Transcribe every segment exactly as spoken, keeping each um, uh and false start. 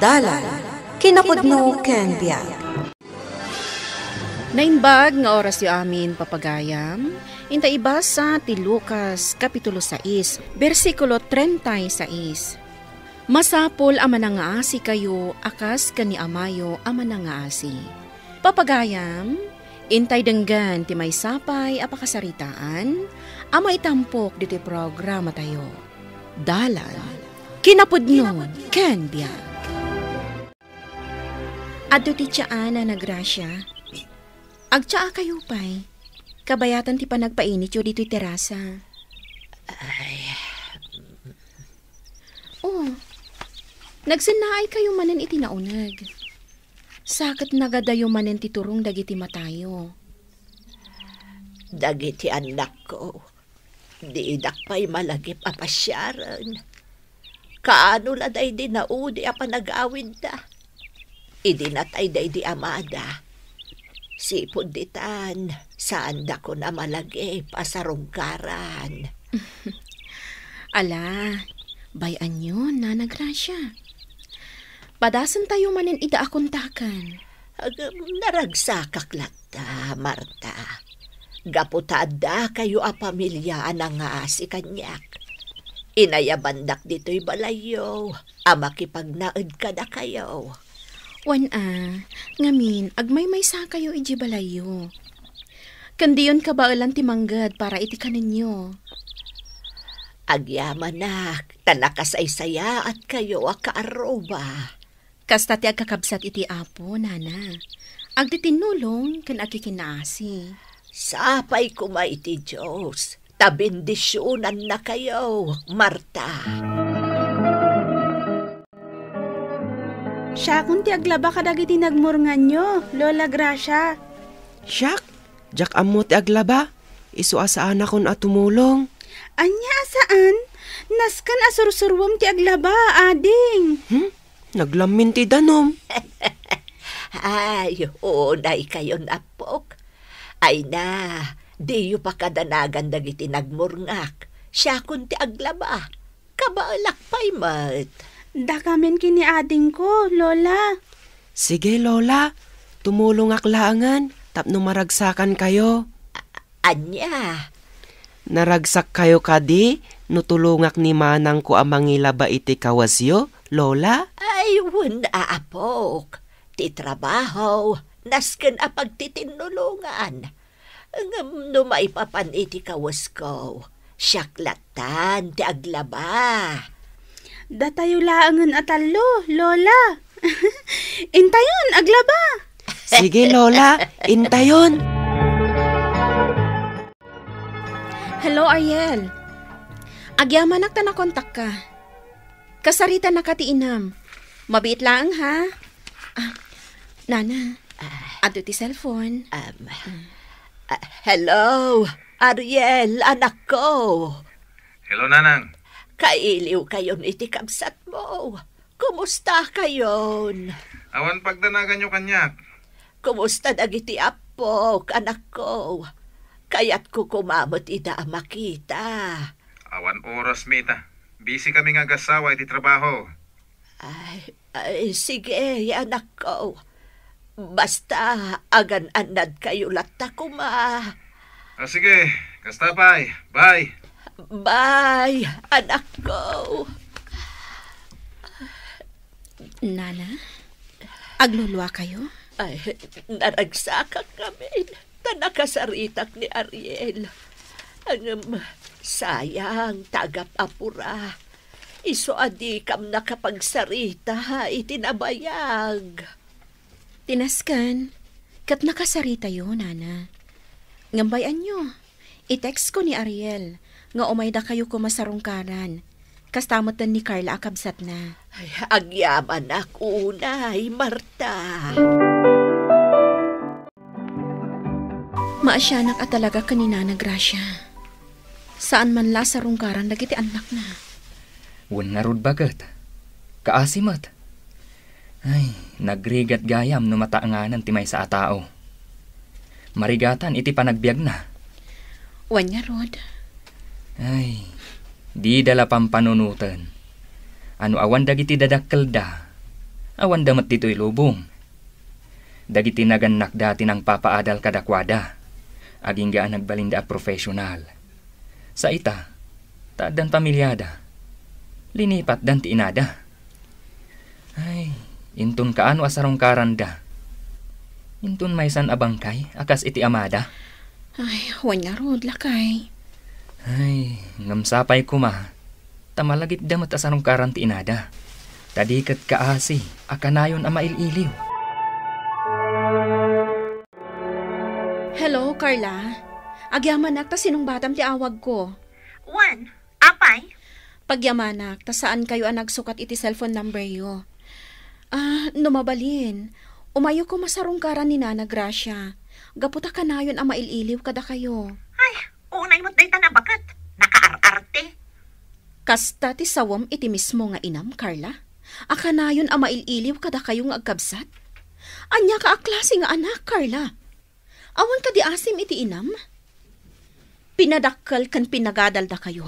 Dalan, kinapudno ken biag. Naimbag nga orasyo amin, papagayam. Inta ibasa ti Lucas, Kapitulo sais, bersikulo treinta y seis. Masapul a manangaasikayo a kas ken ni Amayo a manangaasi. Papagayam, intay denggen ti maysa pay a pakasaritaan a maitampok ditoy programatayo. Dalan, kinapudno, ken biag. Adto ti tsaa, Nana Gracia. Agtsaakayo pay. Kabayatan ti panagpainityo ditoy terasa. Ay. Oh, nagsennaaykayo manen iti nauneg. Sa ket nagadayo manen ti turong dagiti matayo. Dagiti annakko, didak pay malagip a pasiaren. Kaano la daydi naudi a panag-awidda? Idi natay daydi amada, sipud ditan, saandakon a malagip a sarungkaran. Ala, bay-anyon, Nana Gracia. Padasentayo manen ida a kontaken. Agam, naragsakak latta, Marta. Gapu ta addakayo a pamilia a nangaasi kaniak, inayabandak ditoy balayyo a makipagnaed kadakayo. Wen a, ngamin, agmaymaysakayo idiay balayyo. Ken diyon kabaelan ti mangged para iti kanenyo. Agyamanak, ta nakasaysayaatkayo a kaarruba. Kasta ti agkakabsat iti Apo, Nana. Agtitinnulong ken agkikinnaasi. Sapay koma iti Dios, ta bendisionannakayo, Marta. Siakon ti aglaba kadagiti nagmurnganyo, Lola Gracia. Siak? Diak ammo ti aglaba. Isu a saanakon a tumulong. Ania a saan? Nasken a sursuruem ti aglaba, ading. Hmm? Naglammin ti danom. Ay, unaykayon, appok. Ay na, diyo pakadanagan dagiti nagmurngan. Siakon ti aglaba. Kabaelak pay met. Dakamin ken ni adingko, Lola. Sige, Lola. Tumulongak laengen tapno maragsakankayo. A-, ania? Naragsak kayo kadi no tulongak ni manangko a mangilaba iti kawesyo, Lola? Ay, wen a, apok. Ti trabaho, nasken a pagtitinnulongan. Ngem no maipapan iti kawesko, siak lattan ti aglaba. Datayo laengen a tallo, Lola. Intayon, aglaba. Sige, Lola, intayon. Hello, Ariel. Agyamanak ta nakontakka. Kasaritanaka ti inam. Mabiit laeng, ha? Ah, Nana, adto ti cellphone. Um, ah, hello, Ariel, anakko. Hello, Nanang. Kailiwkayon iti kabsatmo. Kumustakayon? Awan pagdanaganyo kaniak. Kumusta dagiti appok, anakko? Kayatko koma met ida a makita. Awan oras mi ita. Busy kami nga agasawa iti trabaho. Ay, ay, sige, anakko. Basta, agan-annadkayo latta koma. Ah, sige, kasta pay. Bye. Bye, anakko. Nana, agluluakayo? Ay, naragsakak ngamin ta nakasaritak ni Ariel. Ngem, sayang, ta agap-apura. Isu a dikam nakapagsarita iti nabayag. Ti nasken, ket nakasaritayo, Nana. Ngem bay-anyo, i-text ko ni Ariel nga umaydakayo koma sarungkaran. Kasta metten ni Carla a kabsatna. Ay, agyamanak unay, Marta. Maasianak a talaga ken ni Nana Gracia. Saan man la a sarungkaran dagiti annakna. Wen ngarud baket. Kaasi met. Ay, nagrigat gayam no mataenganan ti maysa a tao. Marigatan iti panagbiagna. Wen ngarud. Ay, dida la pampanunoten. Ano awan dagiti dadakkelda. Awanda met ditoy lubong. Dagiti nagannakda ti nangpapaadal kadakuada, agingga a nagbalinda a professional. Sa ita, ta addan pamiliada. Linipatdan ti inada. Ay, inton kaano a sarungkaranda. Inton maysan a bangkay a kas iti amada. Ay, wen ngarud, lakay. Ay, ngem sapay koma, ta malagipda met a sarungkaran ti inada. Ta di ket kaasi a kanayon a mail-iliw. Hello, Carla. Agyamanak ta sinungbatam ti awagko. Wen, apay? Pagyamanak ta saan kayo a nagsukat iti cellphone number yo. Ah, no mabalin, umayo koma sarungkaran ni Nana Gracia. Gapu ta kanayon a mail-iliw kadakayo. Ay, unay met dayta nabaket. Nakaar-arte. Kasta ti sawem iti mismo nga inam, Carla? A kanayon a mail-iliw kadakayo nga agkabsat? Ania ka a klase nga anak, Carla? Awan kadi asim iti inam? Pinadakkel ken pinagadaldakayo.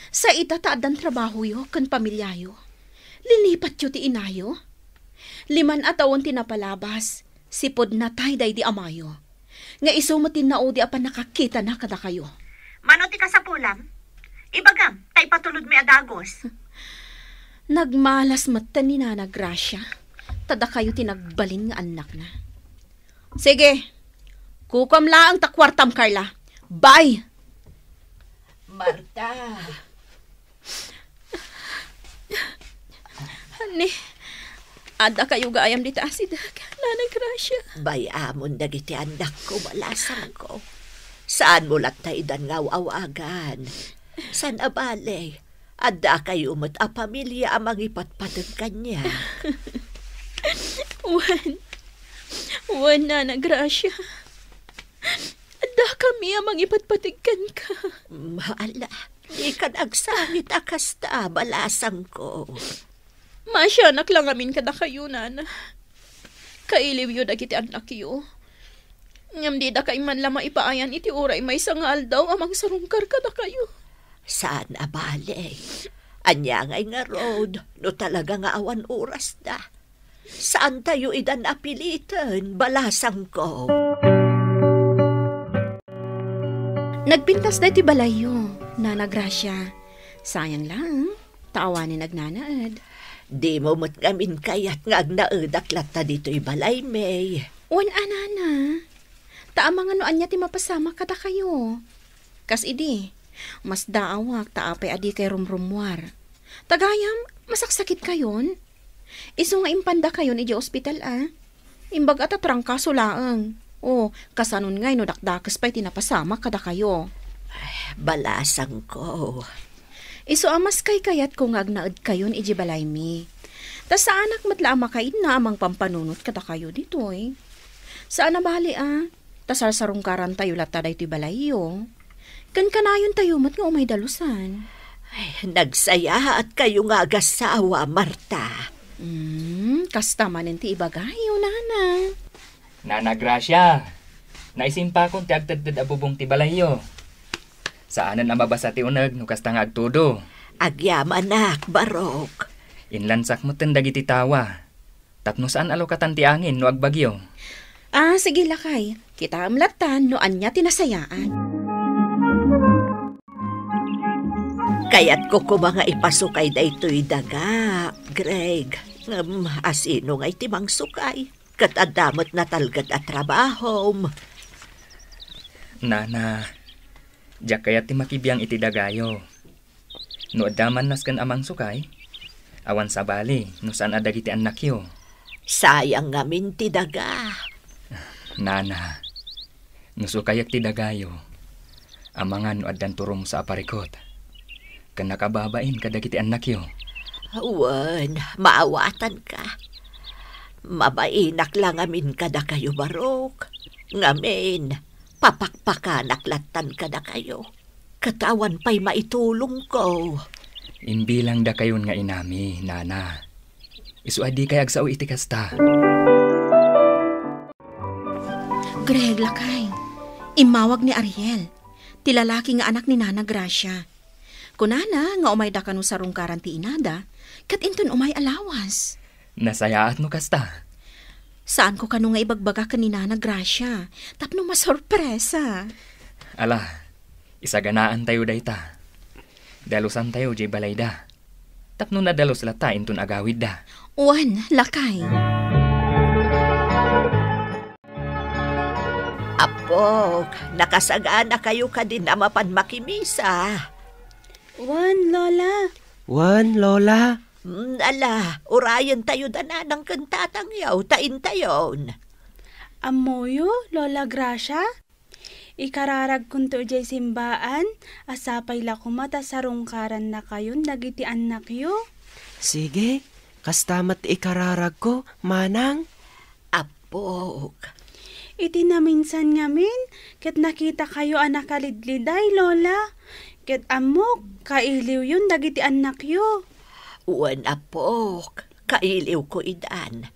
Sa ita ta addan trabahoyo ken pamiliayo. Linipatyo ti inayo. Lima a tawen ti napalabas, sipud natay daydi amayo. Nga isu met ti naudi a pannakakitana kadakayo. Mano ti kasapulam? Ibagam, ta ipatulodmi a dagus. Nagmalas metten ni Nana Gracia, ta dakayo ti nagbalin nga annakna. Sige, kukuam laeng ta kuartam, Carla. Bye! Marta. Honey, adda kayo gayam dita asideg, Nanay Gracia. Bay-amon dagiti annakko, balasangko. Saanmo latta idan nga aw-awagan. Saan a bale, adda kayo met a pamilia a mangipatpateg kaniak. Wen, wen, Nana Gracia. Adda kami a mangipatpateg kenka. Maala, dikan agsangit a kasta, balasangko. Maasianak la ngamin kadakayo, Nana. Kailiwyo dagiti annakyo. Ngem didakay man la maipaayan iti uray maysa nga aldaw a mangsarungkar kadakayo. Saan a bale. Ania ngay ngarud, no talaga nga awan orasda? Saantayo idan a piliten, balasangko. Nagpintas daytoy balayyo, Nana Gracia. Sayang lang, ta awanen agnanaed. Dimo met ngamin kayat nga agnaedak latta ditoy balay, May. Wen a, Nana. Ta amangan no ania ti mapasamak kadakayo. Kas idi, masdaawak ta apay a dikay rumrummuar. Ta gayam, masaksakitkayon. Isu nga impandakayon idiay ospital a. Imbag a ta trangkaso laeng. O, kasanon ngay no dakdakes pay ti napasamak kadakayo. Balasangko. Isu a mas kaykayatko nga agnaedkayon idiay balaymi. Ta saanak met la a makaidna a mangpampanunot kadakayo ditoy. Saan a bale a, ta sarsarungkarantayo latta daytoy balayyo. Ken kanayontayo met nga umay dalusan. Ay, nagsayaatkayo nga agasawa, Marta. Hmm, kasta manen ti ibagayo, Nana. Nana Gracia, naisimpakon ti agtedted a bubong ti balayyo. Saanen a mabasa ti uneg no kasta nga agtudo. Agyamanak, Barok. Inlansak metten dagiti tawa. Tapno saan a lukatan ti angin no agbagyo. Ah, sige, lakay. Kitaem lattan no ania ti nasayaan. Kayatko koma nga ipasukay daytoy daga, Greg. Ngem, asino ngay ti mangsukay? Ket adda met natalged a trabahom. Nana, diak kayat ti makibiang iti dagayo. No adda man nasken a mangsukay, awan sabali no saan a dagiti annakyo. Sayang ngamin ti daga. Nana, no sukayek ti dagayo, amangan no addan turumsa a parikut. Ken nakababain kadagiti annakyo. Wen, maawatanka. Mabainak la ngamin kadakayo, Barok. Ngamin, papakpakanak lattan kadakayo. Ket awan pay maitulongko. Imbilangdakayon nga inami, Nana. Isu a dikay agsao iti kasta. Greg, lakay. Immawag ni Ariel, ti lalaki nga anak ni Nana Gracia. Kunana nga umayda kano sarungkaran ti inada, ket inton umay a lawas. Nasayaat no kasta. Saanko kano nga ibagbaga ken ni Nana Gracia, tapno masorpresa. Ala, isaganaantayo dayta. Dalusantayo diay balayda. Tapno nadalus latta inton agawidda. Wen, lakay. Appok, nakasaganakayo kadin a mapan makimisa? Wen, Lola. Wen, Lola. Mm, ala, urayentayo da nanang ken tatangyo, ta intayon. Ammoyo, Lola Gracia? Ikararagkonto idiay simbaan, a sapay la koma ta sarungkarannakayon dagiti annakyo. Sige, kasta met ti ikararagko, manang. Appok. Iti naminsan ngamin, ket nakitakayo a nakalidliday, Lola. Ket ammok, kailiwyon dagiti annakyo. Wen, appok, kailiwko idan.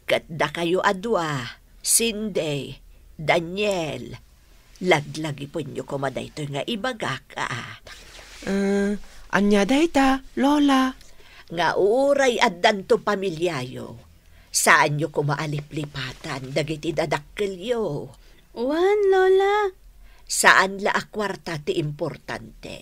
Ket dakayo a dua, Cindy, Daniel, laglagipenyo koma daytoy nga ibagak, a. Eh, ania dayta, Lola? Nga uray addanto pamiliayo, saanyo koma a liplipatan dagiti dadakkelyo. Wen, Lola. Saan la a kuarta ti importante.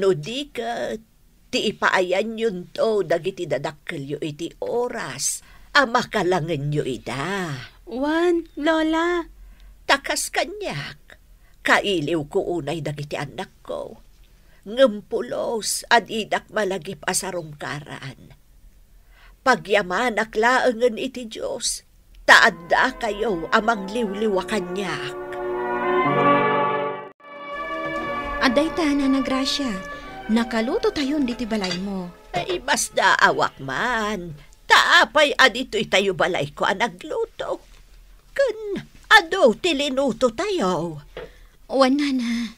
No di ket, ti ipaayanyonto dagiti dadakkelyo iti oras a makalangenyo ida. Wen, Lola. Ta kas kaniak, kailiwko unay dagiti annakko. Ngem pulos a didak malagip a sarungkaran. Pagyamanak laengen iti Dios, ta addakayo a mangliwliwa kaniak. Adda ita, Nana Gracia, nakalutotayon ditoy balaymo. Ay, masdaawak man. Ta apay a ditoy tayo balayko a nagluto? Ken adu ti linutotayo? Wen, Nana.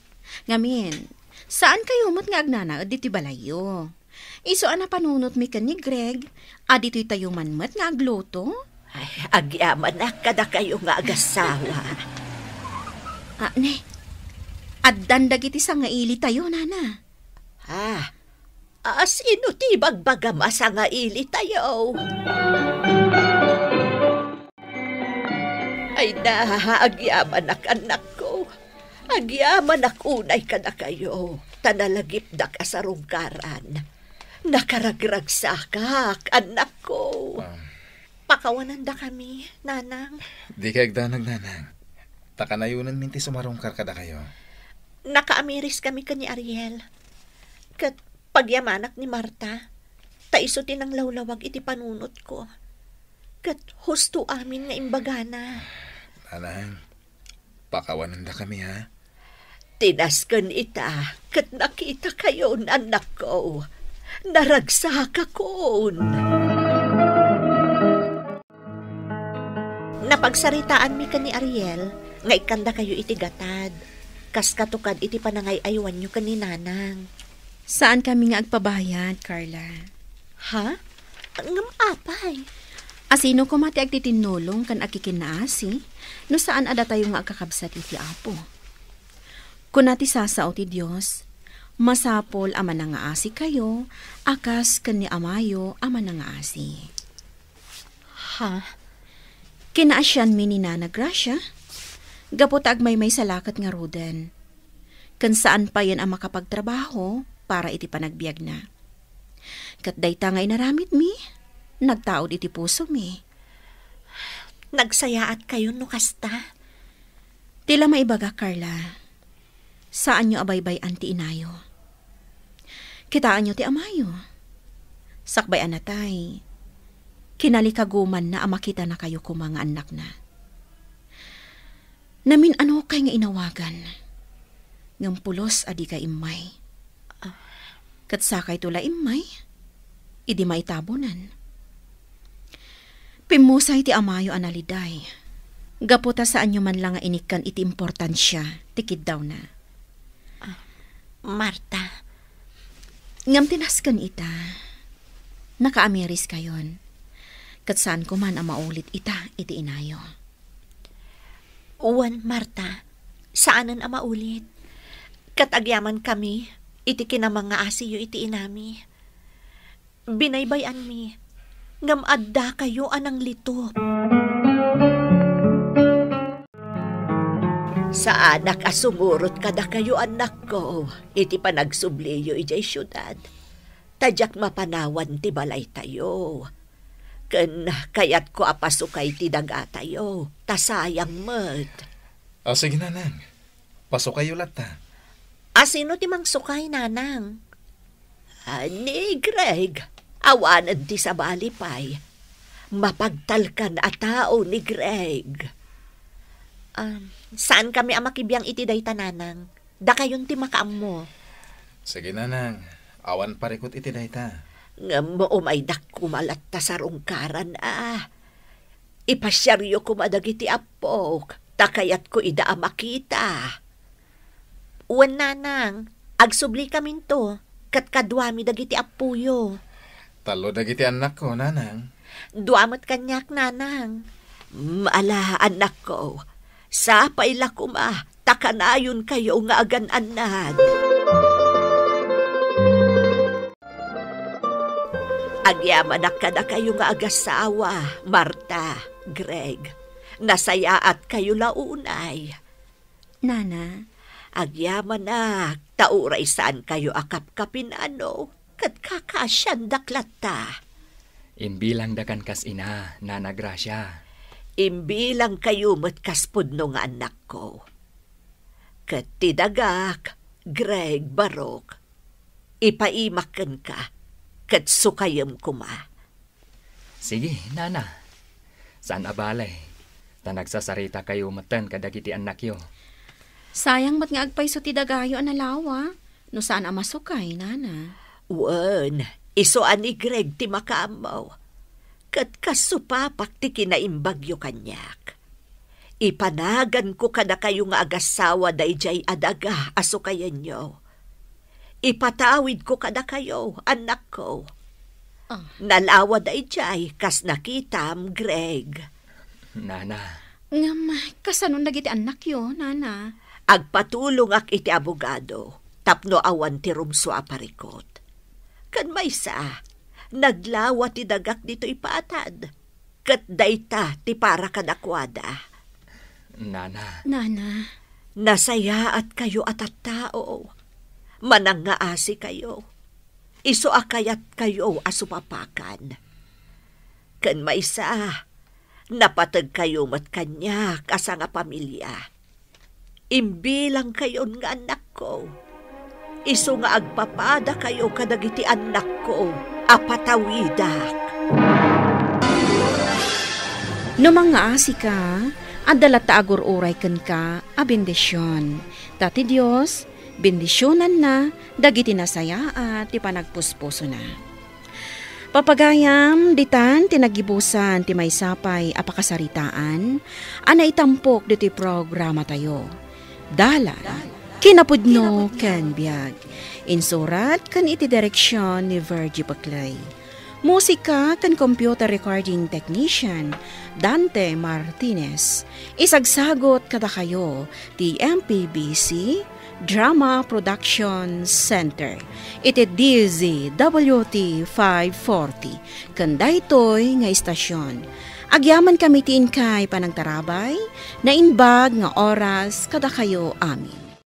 Ngamin, saankayo met nga agnanaed ditoy balayyo. Isu a napanunotmi ken ni Greg, a ditoy tayo man met nga agluto? Ay, agyamanak kadakayo nga agassawa. Ah, ne, addan dagiti sangaili tayo, Nana. Ah, asino ti ibagbagam a sangaili tayo? Ay na, agyamanak, annakko. Agyamanak unay kadakayo, ta nalagipdak a sarungkaran. Nakaragragsakak, annakko. Ah. Pakawanandakami, Nanang. Dika agdanag, Nanang. Ta kanayonenmin ti sumarungkar kadakayo. Nakaamiriskami ken ni Ariel. Ket pagyamanak ni Marta, ta isu ti nanglawlawag iti panunotko. Ket husto amin nga imbagana. Nanang, pakawanandakami, ha? Tinasken ita, ket nakitakayon, annakko. Naragsakakon. Napagsaritaanmi ken ni Ariel nga ikkandakayo iti gatad, kas katukad iti panangay-aywanyo ken ni Nanang. Saankami nga agpabayad, Carla. Ha? Ngem apay? Asino koma ti agtitinnulong ken agkikinnaasi no saan a datayo nga agkakabsat iti Apo? Kuna ti sasao ti Dios, masapul a manangaasikayo a kas ken ni Amayo a manangaasi. Ha? Kinaasianmi ni Nana Gracia, gapu ta agmaymaysa la ket ngaruden. Ken saan payen a makapagtrabaho para iti panagbiagna. Ket dayta nga inaramidmi, nagtaud iti pusomi. Nagsayaatkayon no kasta? Ti la maibaga, Carla, saanyo a baybay-an ti inayo. Kitaenyo ti amayo. Sakbay a natay, kinalikagumanna a makitanakayo koma nga annakna. Namin-anokay nga inawagan, ngem pulos a dikay immay. Ket sakayto la immay, idi maitabonan. Pimmusay ti amayo a naliday, gapu ta saanyo man la nga inikkan iti importansia ti kiddawna. Ah, Marta. Ngem ti nasken ita, nakaamiriskayon, ket saanko man a maulit ita iti inayo. Wen, Marta, saanen a maulit. Ket agyamankami iti kinamangaasiyo iti inami. Binaybay-anmi. ngem addakayo a nanglitop. Saanak a sumurot kadakayo, annakko, iti panagsubliyo idiay siudad. Ta diak mapanawan ti balaytayo. Ken kayatko a pasukay ti dagatayo, ta sayang met. A, sige, nanang. Pasukayyo latta. A, sino ti mangsukay, nanang? A, ni Greg. Awanen ti sabali pay. Mapagtalkan a tao ni Greg. A, saan kami a makibiang iti dayta, nanang? Dakayon ti makaammo. Sige, nanang. Awan parikut iti dayta. Ngem umaydak koma latta sarungkaran a. Ipasiaryo koma dagiti appok, ta kayatko ida a makita. Wen, nanang, agsubli kaminto, ket kaduami dagiti appoyo. Tallo dagiti annakko, nanang. Dua met kaniak, nanang. Mm, ala, annakko, sapay la koma, ta kanayonkayo nga agan-annad. Agyamanak kadakayo nga agasawa, Marta, Greg. Nasayaatkayo la unay. Nana. Agyamanak, ta uray saankayo a kapkapinano, ket kakaasiandak latta. Imbilangdakan kas ina, Nana Gracia. Imbilangkayo met kas pudno nga annakko. Ket ti dagak, Greg, Barok, ipaimak kenka, ket sukayem koma. Sige, nana. Saan a bale, ta nagsasaritakayo metten kadagiti annakyo. Sayang met nga agpayso ti dagayo a nalawa, no saan a masukay, nana. Wen, isu a ni Greg ti makaammo. Ket kas supapak ti kinaimbagyo kaniak. Ipanaganko kadakayo nga agassawa daydiay a daga a sukayenyo. Ipatawidko kadakayo, annakko. Ah. Nalawa daydiay kas nakitam, Greg. Nana. Ngem, kasano dagiti annakyo, nana? Agpatulongak iti abogado tapno awan ti rumsua a parikut. Ken maysa, naglawa ti dagak ditoy patad. Ket dayta ti para kadakuada. Nana. Nana. Nasayaatkayo a tattao. Manangngaasikayo. Isu a kayatkayo a supapakan. Ken maysa, napategkayo met kaniak a sangapamilia. Imbilangkayon nga annakko. Isu nga agpapadakayo kadagiti annakko a patawidak. No mangngaaasika, adda latta agur-uray kenka a bendision. Ta ti Dios, bendisionanna dagiti nasayaat ti panagpuspusona. Papagayam, ditan ti naggibusan ti maysa pay a pakasaritaan a naitampok ditoy programatayo. Dalan, kinapudno ken biag. Insurat ken iti direksion ni Virgie Peclay. Musika ken computer recording technician, Dante Martinez. Isagsagot kadakayo ti M P B C Drama Production Center iti D Z W T five forty ken daytoy nga istasion. Agyamankami ti inkay panangtarabay, naimbag nga oras kadakayo amin.